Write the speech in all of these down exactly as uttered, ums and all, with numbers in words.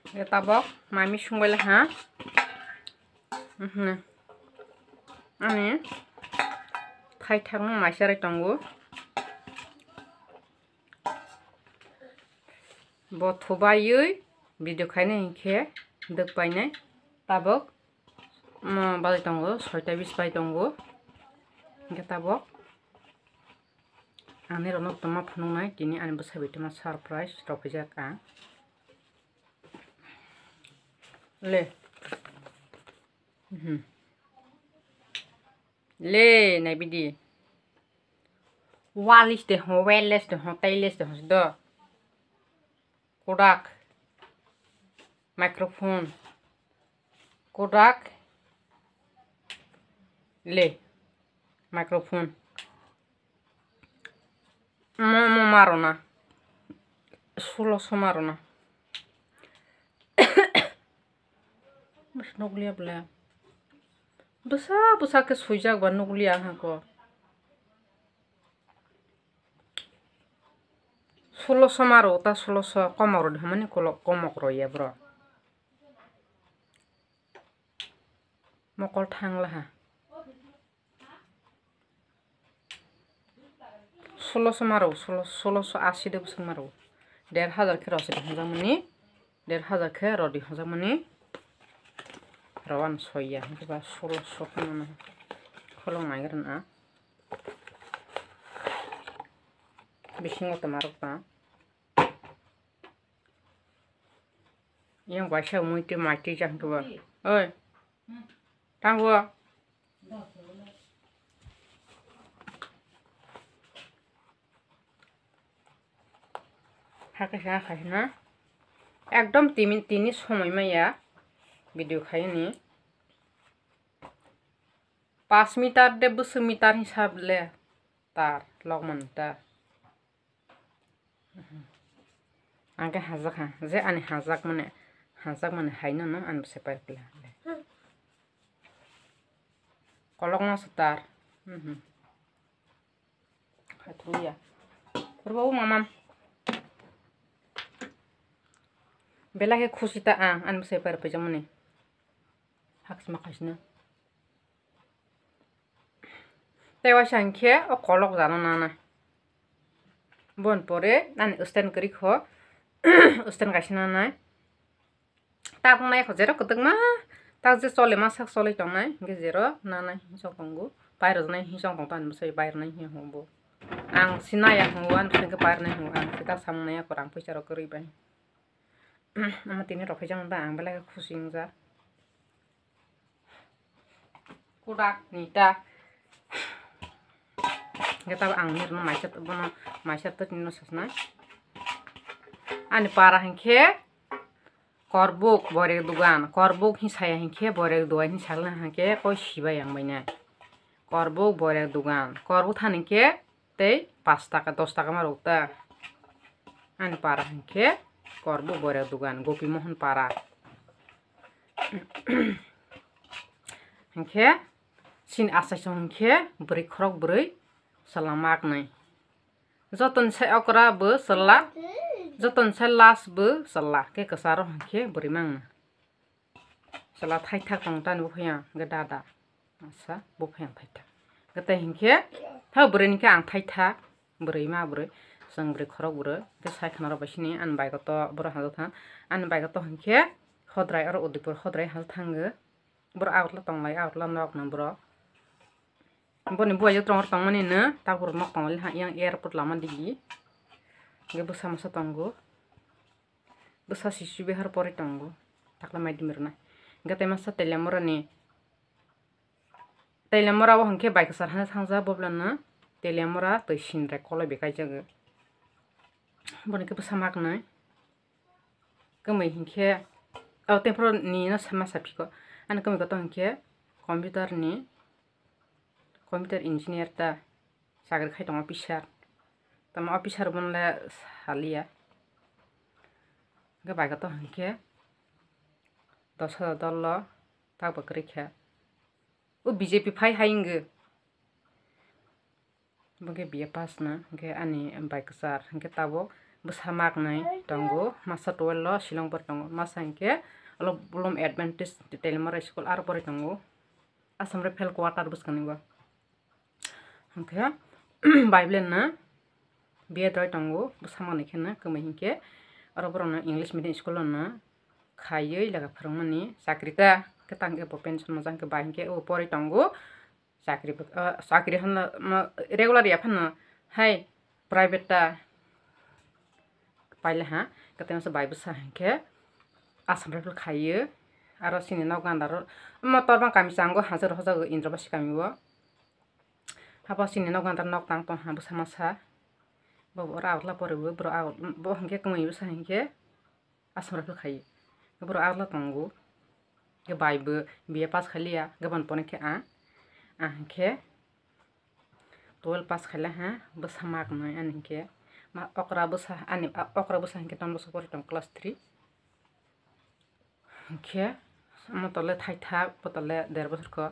Tabok mami sungbai le ha. Mhm. Ani thaithakno maisarai tongo. Bo thubaiwi video khainai hinkhe dwk painai. Tabok mo bazai tongo, soita bis bai tongo. Hinkhe tabok ani rokno tongma phunuknai, tini ani bwsai bai tongma surprise rok phaijak ang. Le. Mhm. Le, naibidi. Walis de ho, wireless de ho, tailess de ho, do. Kodak. Microphone. Kodak. Le. Microphone. Mo, mo marona. Suloso marona. Bwsa nukliya bwle. Bwsa, bwsa khe swijak ba nukliya ang hako. Suloso maro, ta suloso komok rodi hwnmani kolok komok roya bro. Mokol thang laha. Suloso maro, sulo-, suloso asi de bwswk maro. Der hajar khe rosidi hwnjakmani, der hajar khe rodi hwnjakmani. Rowan soya, hinkhe ba suloso phano na. Kholong naigra na. Bisingo toma rok ta. Yang waisa mui twi mai twi jang tuba. Oi. Tango. Hakhe sa khaina. Ekdom tini, tini somoi maya video khaini. Pas meter de bwswk meter hisab le tar logman ta. Ang khe hajak ha, je ani hajak mane, hajak mane haino no ani bwsai pai kla. Kolok no swtar. Mhm. Khaithuya. Purbo mamam. Belai khe khusi ta ang ani bwsai pai paijak mani. Haksma khaisna. Tei waisa hinkhe o kolok jano nanai. Bon pore ani stand kwrwi kho, stand kaisa nanai. Tabuk nai kho jero kwtwkma, tak je chole ma sak choli tongnai, hinkhe jero nanai hinsong tongo. Pairok nai hinsong tong tani bwsai pairok nai hiya hwngo bo. Ang si naiya hwngo, ani bwsai khe pairok nai hwngo, ang si tak samung naiya kwrang puisa rok kwrwi bai. Ama tini rok khe jang ba ang belai khe khusi wngjak. Kodak ni ta. Hingke tabok ang nirok no maisa, bono maisa twtwi no sasnai. Ani para hingke korbuk borek dogan, korbuk hin saya hingke borek dogan hin sakla hingke koi sibai ang bainai. Korbuk borek dogan, korbuk than hingke tei pash taka, dos taka ma rok ta. Ani para hingke korbuk borek dogan, Gopi Mohan para. Hingke chini achaisong hingke bwrwi khorok bwrwi chwla maknwi. Jotoni sai okra bo chwla, jotoni sai last bo chwla, khe kwcharo hingke bwrwi mangna. Chwla thaithak tong tani bo phaiya hingke dada. Asa bo phaiya thaithak. Hingke tei hingke tha bwrwi ni khe ang thaithak. Bwrwi ma bwrwi, chwng bwrwi khorok bwrwi. Hingke sai khna rok bai sini ani bike o to borok hajak tha. Ani bike o to hingke hodrai oro Udaipur hodrai hajak thango. Borok Agartala tonglai, Agartala nok no borok. Boni buai o tong tongmani no, ta borok nok tonglai ha, yang airport lama digi. Hingke bwsa masa tongo. Bwsa sisu behar pore tongo. Takla mai dimi rwna. Hingke tai masa Teliamura ni Teliamura o hingke bai kwchar hana thangja boblano Teliamura twi sinrai koloi bai kaijago. Boni khe bwsa maknai. Kwmwi hingke o tei phoro ni no sama saphiko. Ani kwmwi kotor hingke computer ni, computer engineer ta chakri khai tongo officer. Tamo officer bono le saliya. Hingke bai kotor hingke dos hajar dol o. Takbo kwrwi kha. O B J P phai hai wngwi. Bo khe B A pass na, hwnkhe ani bai kwchar, hwnkhe tabuk bwsa maknwi tongo, masa twelve o Shillong pori tongo, masa hinkhe Lom Adventist Telemara school aro pori tongo, Assam Rifle quarter bwskangni bo. Hinkhe Bible no B Ed roi tongo, bwsa manwi kheno kwmwi hinkhe oro borokno English medium school o no khaiwi lega phwrwngmani chakri ta kwtang khe bo pension mojang khe bai hinkhe o pori tongo. Chakri bo, ah, chakri hwnna, ma, regular ya phano hai private ta paila ha, kwtangsa bai bwsa hinkhe Assam Rifle khaiwi aro chini nok gandaro motor bang kami chango hajaro hojago Indrabasi kami o. Habo chini nok gandar nok tang tong ha bwsa masa. Bo oro agla pore bo, borok ag-, bo hinkhe kwmwi bwsa hinkhe Assam Rifle khai. Borok agla tongo. Ke bai bo B A pass khai liya, gabon pore khe ang. Ang hinkhe twelve pass khai la ha, bwsa mak noi ani hinkhe. Ma okra bwsa ani, a, okra bwsa hinkhe ton bosor pore tong class three. Hinkhe omo tole thaithak, bo tole der bosor kho.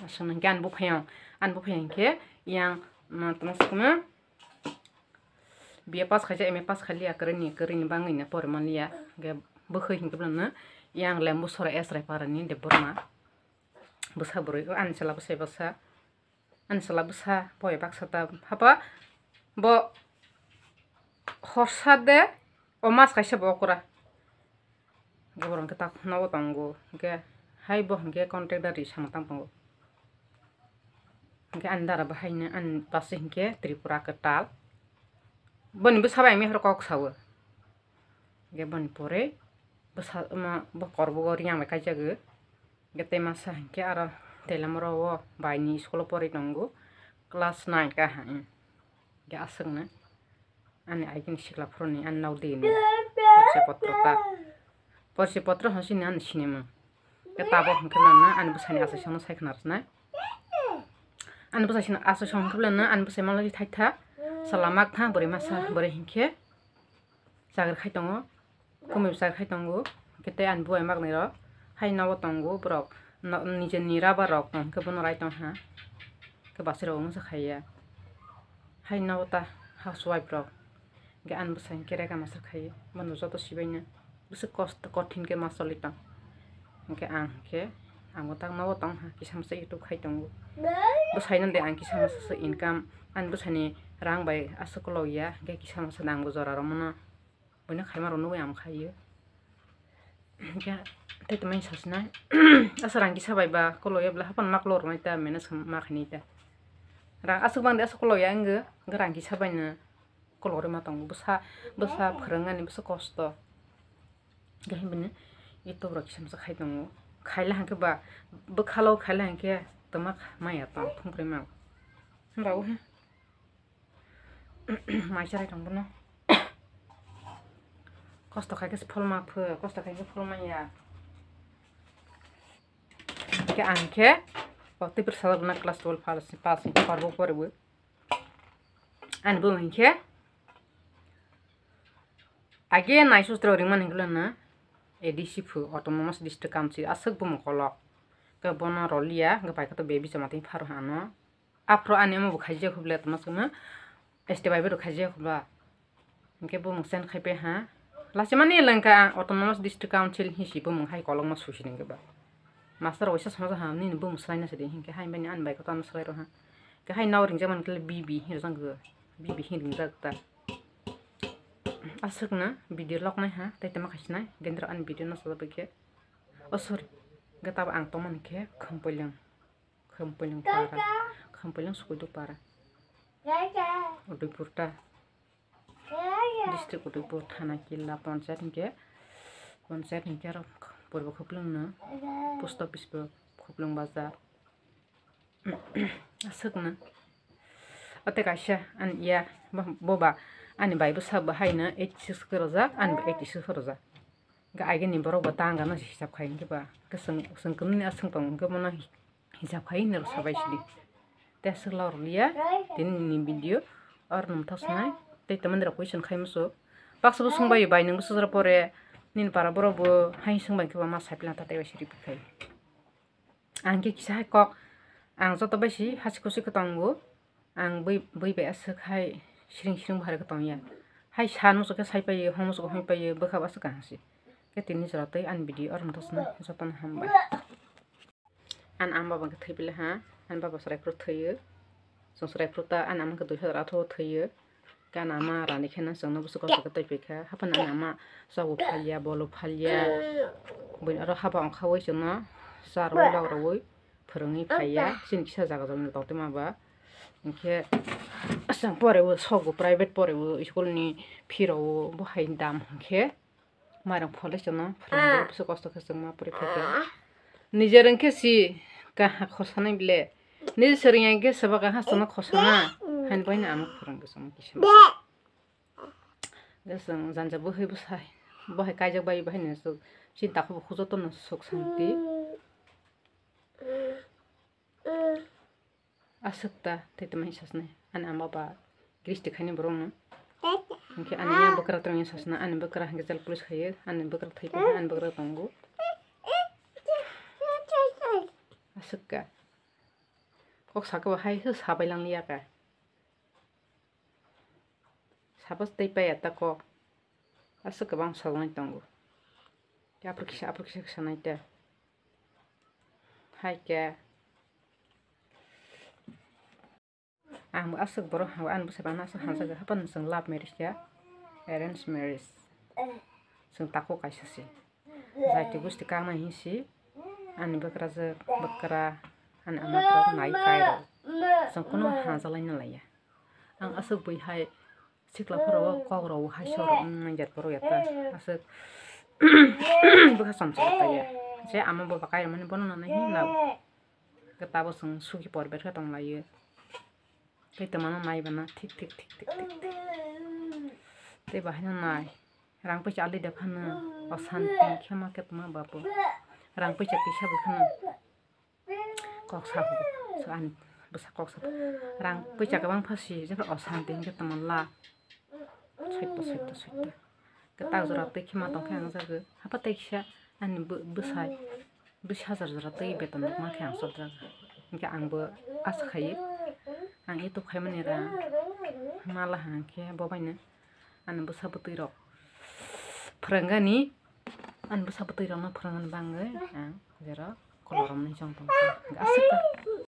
Aswk hinkhe ani buphayung, ani buphayung hinkhe yang, ma, tongma sukuma B A pass khaijak, M A pass khailiya, kwrwini, kwrwini bangwino porimanliya. Hinkhe bwkhwi hinkhe bono yang Lembusora S Raiparani Debbarma. Bwsa bwrwi, o ani chwla bwsai baksa. Ani chwla bwsa boi baksa ta hapa bo horsa de o mas kaisa bo okra. Borok hwnkhe tak nogo tongo, hwnkhe hai bo hwnkhe contact da ri sama tang tongo. Hwnkhe ani dara bo haino ani basi hwnkhe Tripura kwtal. Boni bwsa bai ang mihoro kok sawo. Hwnkhe boni pore bwsa, ma, bo korbogo riyang bai kaijago. Hwnkhe tei masa hwnkhe aro Telamoro o baini school o pori tongo, class nine ka ha, hwnkhe aswkno ani agini sikla phuruni ani nokdini porse potro ta, porse potro hwn sini ani sinimung. Hwnkhe tabok hwnkhe nangna ani bwsani achaisongno sai khna rwsnai. Ani bwsai sini achaisong hwnkhe belai no ani bwsai manlai thaitha, chwla mak tha, bwrwi masa, bwrwi hwnkhe chakri khai tongo, kumui chakri khai tongo, hwnkhe tei ani bubai maknwi rok hai nogo tongo borok, no-, nijeni rubber rok tong hwnkhe bono rai tong ha, hwnkhe bwsai rok masa khaiya, hai nogo ta housewife rok. Hwnkhe ani bwsai hwnkhe rega masa khai, bono joto sibaino bwswk kosto kothin khe ma choli tong. Hwnkhe ang hwnkhe, ang bo tak nogo tong ha, kisa masa YouTube khai tongo. Bwsaino de ang kisa masa se income, ani bwsaini rang bai aswk kolok ya, hwnkhe kisa masa de ang bo jora romano, buino khaima rok nugui ang bo khaio. Hwnkhe tei tongmani sasina, asa rang kisa bai ba kolok ya bwla, haphano ma kolok rwnai ta, manage ma khainai ta. Rang aswk bang de aswk kolok ya wngkhe, hwnkhe rang kisa baino kolok rwma tongo, bwsa, bwsa phwrwngmani bwswk kosto. Hwnkhe bini YouTube rok kisa masa khai tongo. Khaila hwnkhe ba, bwkhalo khaila hwnkhe twma maya tong thumprima. Hwnba o he. Mai cherai tong bono. Kosto khai khe phol ma pho, kosto khai khe phol maya. Hwnkhe ang khe, o, tei bwrwi sajak na class twelve pass, pass, pass, pass, pass, pass, pass, Ani bumung hinkhe age naisustra ringmani hinkheno A D C phu, Autonomous District Council, aswk bumung kolok. Khe bono roliya, hwnkhe bai khe to baby chama twi pharo ano. Aphuru ani omo bo khaijak hubla tongma swkno, S T bai bo rw khaijak hubla. Hinkhe bumung chen khai pai ha. Lachimani lengkha ang Autonomous District Council hinsi bumung hai kolokma susi ringkhe ba. Master waisa sama ha nini bumung swlaina sidi hinkhe hai mani ani bai khe tamo swlai rw ha. Khe hai nao ringjak mankhe B B hinwi rijak go. B B hinwi ringjak ta. Aswkno video loknai ha tei tamo khaisinai gendro ani video no sajak bai khe. Oh sorry. Hwnkhe tabo ang tongmani khe Khumpoileng. Khumpoileng para. Khumpoileng Sukudu para. Udaipur ta. District Udaipur, thana Killa, panchayat hinkhe, panchayat hinkhe aro purbo Khupulwng no, post office bo Khupulwng bazar. Aswkno. O tei kaisa ani iya, bo, bo ba ani bai bwsa bo haino eighty six khe rwjak, ani bo eighty six khe rwjak. Hwnkhe agini borok bo tang gana se hisab khai hwnkhe ba, hwnkhe chwng, chwng kwmwni aswk tong hwnkhe bono hisab khai hinwi rwsa bai sidi. Tei aswk lok rwliya tini nini video oro nwng thok swnai tei tamani rok question khai muchuk. Baksa bo swngbai bai nwng bwsajra pore nini para borok bo hai swngbai khe bo ma sai pila ta tei bai se repeat khai. Ang khe kisa hai kok ang joto bai si hasi kusi khe tongo. Ang bui, bui bai aswk hai Siring siring bahai khe tongya. Hai san muchuk khe sai paiyo, hong muchuk hong paiyo, bwkha bwswk kaham se. Khe tini jora tei ani video oro muthosna jotono hambai. Ani ama baba khe thwi pila ha, ani baba chwrai phuru thwiyo. Chwng chwrai phuru ta ani ama khe dui hazar atharo thwiyo. Khe ani ama rani khe no chwngno bwswk kosto khe twi phaikha. Haphano ani ama chokbo phalya, bolo phalya. Buini oro haba ongkhaui chwngno charwi logroui phwrwngwi phaiya. Chini kisa jaga jagani tongtwma ba. Hinkhe chwng porebo sokbo private porebo school ni fee rokbo bo hai dam hinkhe. Mairung phole chwngno phwrwngwi bwswk kosto khe chwngma pori phaikha. Nijer wngkhe si kaha khorsanai bile. Nijesa rwngya hinkhe swba kaha chwngno khorsana. Haini baino ama phwrwngwi chwngno kisa. Hwnkhe chwng janja bwhwi bwsai. Bo hai kaijak bai bai no chwng chini takhuk bukhuk jotono suk santi. Aswk ta tei tamo sasnai ani ama baba gristi khaini borokno. Hinkhe ani yang bwkra tongya sasna ani bwkra hinkhe jal police khaio ani bwkra thwi kha ani bwkra tongo. Aswk ka kok sakhe bo hai se sabai lang liya ka. Sabo tei paiya ta kok. Aswk kwbang sajaknai tongo. Aphuru kisa, aphuru kisa kisa nai ta. Hai khe. Ang bo aswk borok, ang bo ani bwsai bana aswk hamjak, haphano chwng love marriage ya, arrange marriage. Chwng takhuk kaisa se. Jati gusti kangma hinsi, ani bwkrajwk, bwkra, ani ama rok nai kai rok. Chwng kunu hamjak lai na laiya. Ang aswk bui hai sikla phoro kok rok hai sor wng nang jar phoro ya ta. Aswk bwkha chomchok ta ya. Je ama bo bakai mani bono nang nai hin lab. Khe tabo chwng sugi por ber khe tong laio. Tei twmano nai bana thik thik thik thik thik thik. Tei bahai no nai. Rang paisa alida phano osanti khe ma khe tongma bapo. Rang paisa kisa bo phano kok sa bo. So ani bwsa kok sa. Rang paisa kwbang pha si jepho osanti hinkhe tongma la. Soito soito soito. Kwtal jora twi khema tongkhe ang jago. Hapha tei kisa ani bw-, bwsai bwsai hajar jora twi beton rwkma khe ang chopjak. Hinkhe ang bo asa khaio. Ang youtube khaimani rang mala hangkhe bo baino ani bwsa bwtwi rok phwrwngani, ani bwsa bwtwi rokno phwrwngani bangwi ang jero koloromni chong tongkha. Aswk ta.